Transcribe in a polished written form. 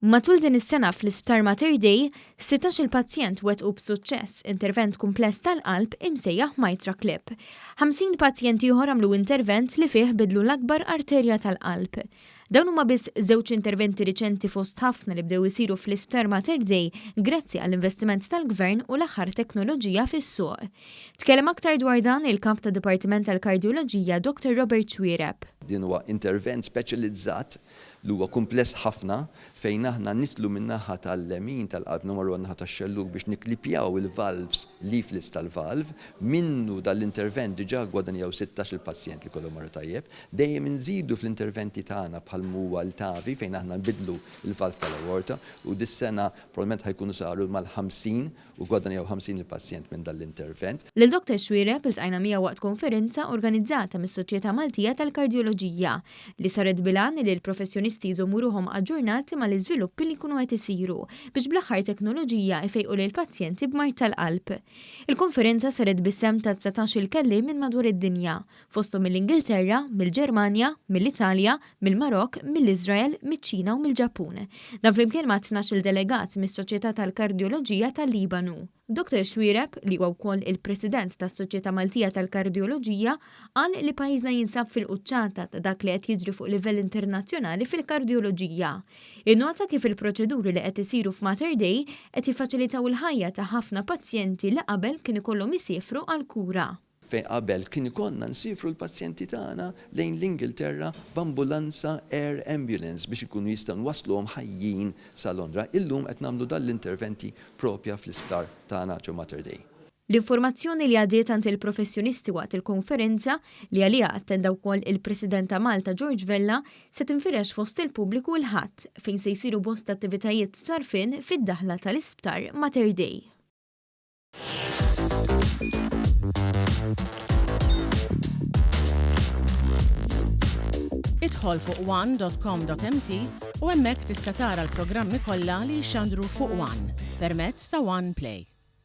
Matul din is-sena fl-Isptar Mater Dei, 16-il pazjent wettqu b'suċċess intervent kumpless tal-qalb imsejjaħ MitraClip. 50 pazjent ieħor għamlu intervent li fih bidlu l-akbar arterja tal-qalb. Dawn huma biss żewġ interventi riċenti fost ħafna li bdew isiru fl-Isptar Mater Dei grazzi għall-investiment tal-Gvern u l-aħħar teknoloġija fis-suq. Tkellem aktar dwar dan il-Kap tad-Dipartiment tal-Kardjoloġija Dr Robert Xuereb. Din huwa intervent speċjalizzat li huwa kumpless ħafna fejn aħna nidħlu min-naħa tal-lemin tal-qalb nomorru għan-naħa tax-xellug biex nikklipjaw il-valves, leaflets tal-valve. Minnu dan l-intervent diġà ggwadanjaw 16 il-pazjent li kollhom marru tajjeb. Dejjem inżidu fl-interventi tagħna bħal m'huwa l-TAVI fejn aħna nbiddlu l-valve tal-aorta u dis-sena probabbilment ħa jkunu saru mal-50 u ggwadanjaw 50 il-pazjent minn dan l-intervent. Lil Dr Xuereb iltqajna miegħu waqt konferenza organizzata mis-Soċjetà Maltija tal-Kardjoloġija, li saret bil-għan li l-professjonisti jżommu ruħhom aġġornati mal-iżviluppi li jkunu qed isiru biex bl-aħħar teknoloġija jfejqu lill-pazjenti b'mard tal-qalb. Il-konferenza saret bis-sehem ta' 19-il kelliem minn madwar id-dinja, fosthom mill-Ingilterra, mill-Ġermanja, mill-Italja, mill-Marokk, mill-Iżrael, miċ-Ċina u mill-Ġappun. Dan flimkien ma' 12-il delegat mis-Soċjetà tal-Kardjoloġija tal-Libanu. Dottor Xuereb, li huwa wkoll il-President tas-Soċjetà Maltija tal-Kardjoloġija, qal li pajjiżna jinsab fil-quċċata ta' dak li qed jiġri fuq livell internazzjonali fil-kardjoloġija. Innota kif il-proċeduri li qed isiru f'Mater Dei qed jiffaċilitaw il-ħajja ta' ħafna pazjenti li qabel kien ikollhom isiefru għall-kura. Fejn qabel kien ikollna nsiefru l-pazjenti tagħna lejn l-Ingilterra b'ambulanza air ambulance biex inkunu jistgħu nwassluhom ħajjin sa Londra, illum qed nagħmlu dan l-interventi propja fl-isptar tagħna ġo Mater Dei. L-informazzjoni li għaddiet għand il-professjonisti waqt il-konferenza, li għaliha attenda wkoll il-President ta' Malta George Vella, se tinfirex fost il-pubbliku l-Ħadd, fejn se jsiru bosta attivitajiet t'għarfien fid-daħla tal-Isptar Mater Dei. Idħol fuq one.com.mt u hemmhekk tista' tara l-programmi kollha li jixxandru fuq One permezz ta' One Play.